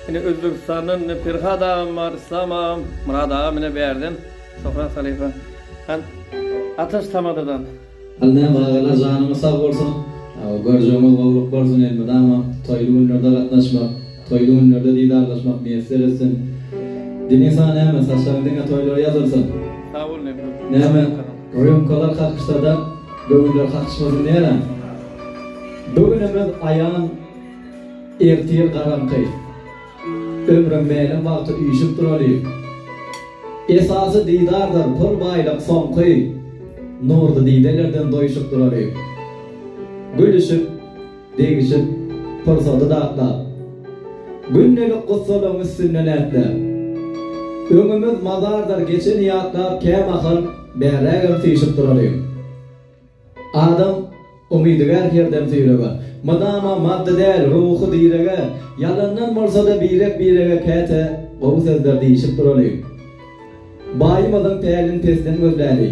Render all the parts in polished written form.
Ine Özbegistandan ine Perhat agam bar, Islam agam, Myrat agam ine bärden, Şöhrat halypa. Han Ataş tamadadan. Al näme agalar janyňyz sag bolsun görjegiňiz gowluk bolsun elmydama toýly günlerde gatnaşmak toýly günlerde didarlaşmak miýesser etsin Denisa näme saçlaryň diňe toýlara ýazylsyn Sag bol Nebim. Näme rýumkalar kakyşsada göwünler kakyşmasyn diýýärä Bu günümiz aýan ertir garaňky. Ömrüň mälim wagty üýşüp duraly. Esasy didardyr pul baýlyk soňky, Nurly didelerden doýuşyp duraly. Gülüşip, degişip, pursady datlap, Gündelik gussalaň üstünden ätläp. Öňümiz mazardyr geçeni ýatlap Kämahal bärrägem süýşüp duraly. Adam umydygär herdem süýrege. Mydama maddy däl, ruhy direge, Ýalandan bolsa-da birek-birege käte gowy sözler diýişip duraly. Baýymyzyň pälin pesden gözläli.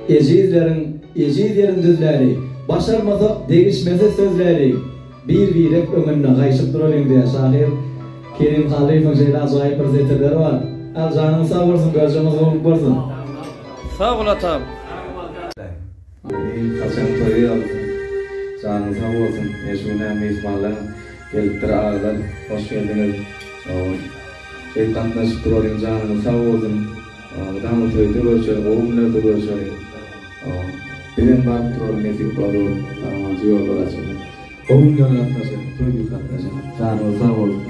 Ejizleriň ejiz ýerin düzläli. Başarmasak degişmesiz sözläli. Bir-birek öňünde gaýşyp duralyň diýýär şahyr. Kerim Hallyýewiň şeýle ajaýyp bir setirleri bar. Al janyňyz sag bolsun, görjegiňiz gowluk bolsun. Sag bol atam. Eý haçan toýy alsyn. Janyň sag bolsun. E şu günä myhmanlar gelipdir agalar hoş geldiňiz. Şeýdip gatnaşyp duralyň janyňyz sag bolsun. Mydama toýda görşeli gowy günlerde görşeli. Bizem baryp duraly nesip bolsa sag ýollar açylsyn. Gowy günlere gatnaşalyň toý diýip gatnaşalyň. Janyňyz sag bolsun.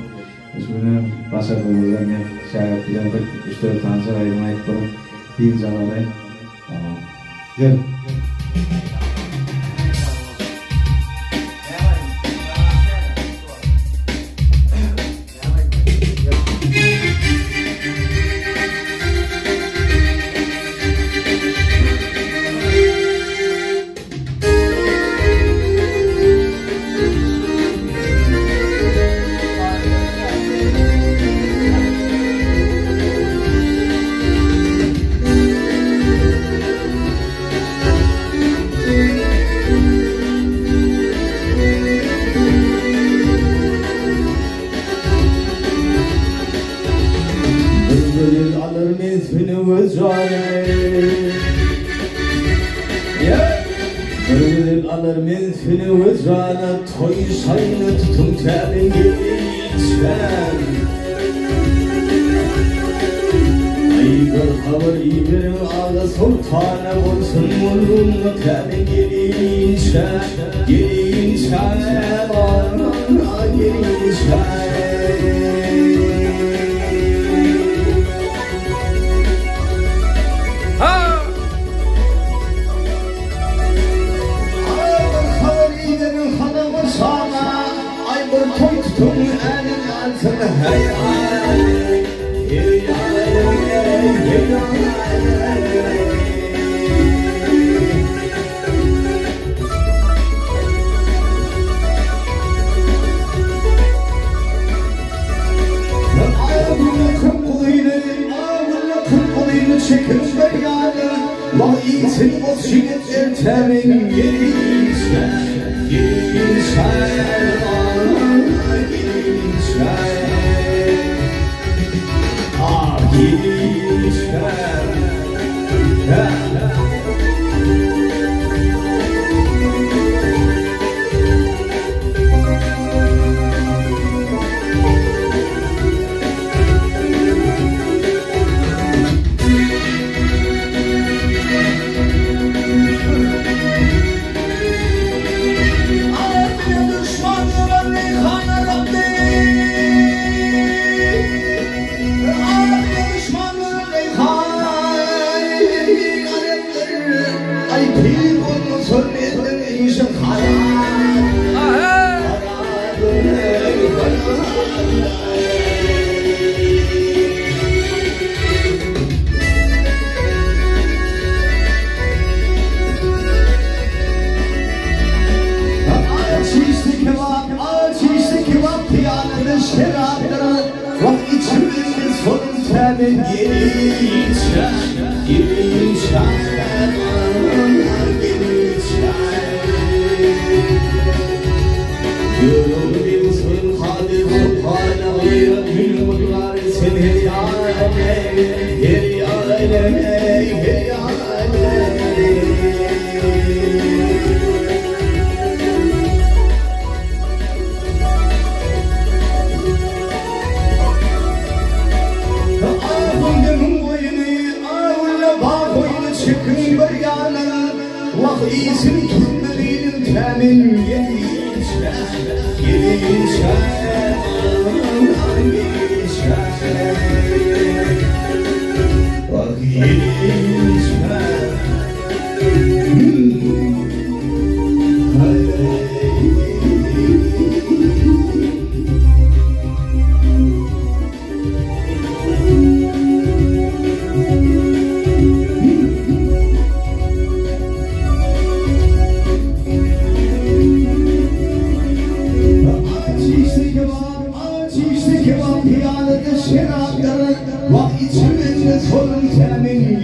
Şu güne başardygymyzdan men şägirt bilen bir üç-dört sanyjak aýdym aýdyp bir dynç alaly. Gel. Bir gözel alar men seni öz janymy. Bir gözel alar men seni öz jana toý şaýyny tutuň tämin gelýänçäm. Aý bir habar iberiň aga soltana bolsun bolsun tämin gelýänçä gelýänçä gelýänçä. Gaýrat münüp sen her ýana, her ýana, her ýana. Ahundynyň goýuny, awulla bag goýuny çekiň bir ýana, Wah, iýsin türkmeniniň tämin ýelinçä, ýelinçä, ýelinçä. Wah, ýelinçä. Aç içdi kebap, pyýalada şerapdyr, Wah, içimin solun tämin.